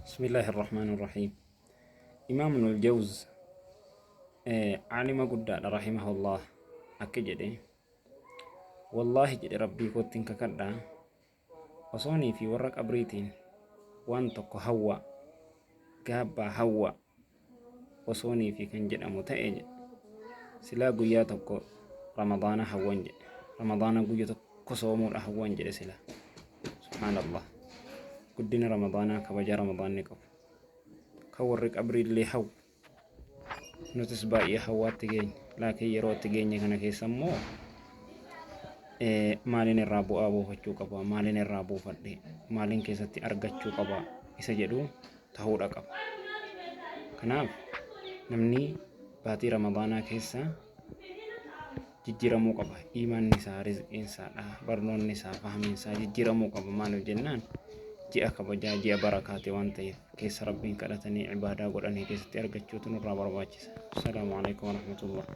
Bismillaahi Irrahmaani Irrahiim. Imaam Ibnul Jawz aalima guddaadha rahimahullah akki jedhe wallaahi jedhe rabbii koottiin kakadha osoonii fi warra qabriitiin waan tokko hawwa gaabbaa hawwa osoonii fi kan jedhamu ta'e jedhe silaa guyyaa tokko ramadaana hawwan jedhe ramadaana guyya tokko soomuudha hawwan jedhe sila subhaanallah guddina ramadaanaa kabajaa ramadaanni qabu kan warri qabriillee hawwu nutis baay'ee hawwaatti geenye laakiin yeroo itti geenye kana keessa immoo maaliin irraa bu'aa buufachuu qaba maaliin irraa buufadhe maaliin keessatti argachuu qaba isa jedhu tahuudha qaba. Kanaaf namni baatii Ramadaanaa keessa jijjiiramuu qaba. Iimaanni isaa, rizqiin isaadha, barnoonni isaa, fahmiin isaa jijjiiramuu qaba. Maaliif jennaan ji'a kabajaa, ji'a barakaati waan ta'eef keessa Rabbiin kadhatanii ibaadaa godhanii keessatti argachuutu nurraa barbaachisa. Assalaamu alaikum warahmatullah.